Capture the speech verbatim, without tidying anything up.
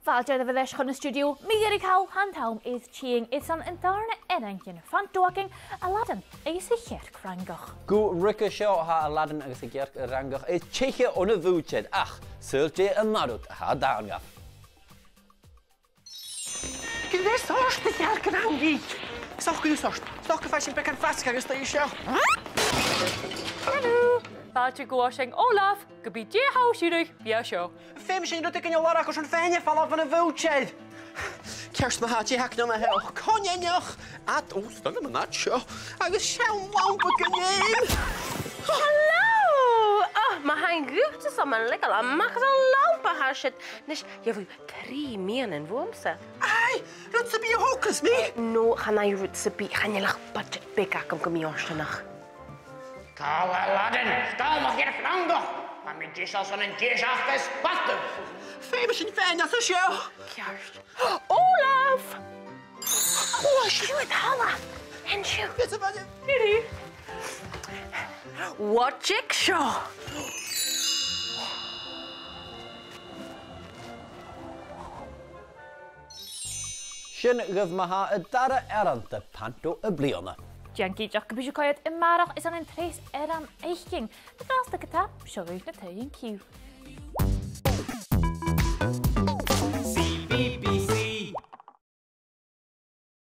Fàilte dhuibh a-rithist chun an stiùidio, mi Mhìcheil Ghille, tha an t-àm air tighinn airson an dàrna earrann den Phanto againn, Aladdin agus a' Chearc Fhrangach. Gu ruige seo tha Aladdin agus a' Chearc Fhrangach air teicheadh on a' mhùidear, ach saoil dè an ath rud a tha a' dol dhaibh. Gu bheil sort a' Chearc Fhrangach? Socair sort, socair, faigh sinn beagan fasgadh a-staigh an seo. Hello! Fàilte gu oisean Olaf, ge bith dè tha thu a' sireadh, bidh e seo. Feumaidh sinn rudeigin a lorg airson fèin a' falbh bhon a' mhùidear. Ceart ma-thà, dè th' agam an seo? Coineanach! Ad, ò, 's toil leam an ad seo. Agus seann lampa gun fheum. Hello! Ò, ma-thà, an gabh thu seo, ma-thà, leig a-mach an lampa a tha siud. Nis, gheibh thu trì meadhanan bhuamsa. Aidh, rud sam bith a thogras mi? No, chan fhaigh thu rud sam bith, chan eil ach budget beag agam gum bi e fhortanach. Call Aladdin, call mo Chearc Fhrangach, tha mi deiseil son an dèideag is spartan. Feumaidh sinn faighinn às an seo. Ceart. Olaf! Ò, siud e, thalla. An siud. Bidh e fada. Dìreach. Watch it seo. Sin dhuibh ma-thà an dara earrann de Phanto am-bliadhna. Dèan cinnteach gum bi sibh a' coimhead a-màireach airson an treas earrann fhaicinn. An-dràsta ge-tà, seo dhuibh na taighean-ciùil.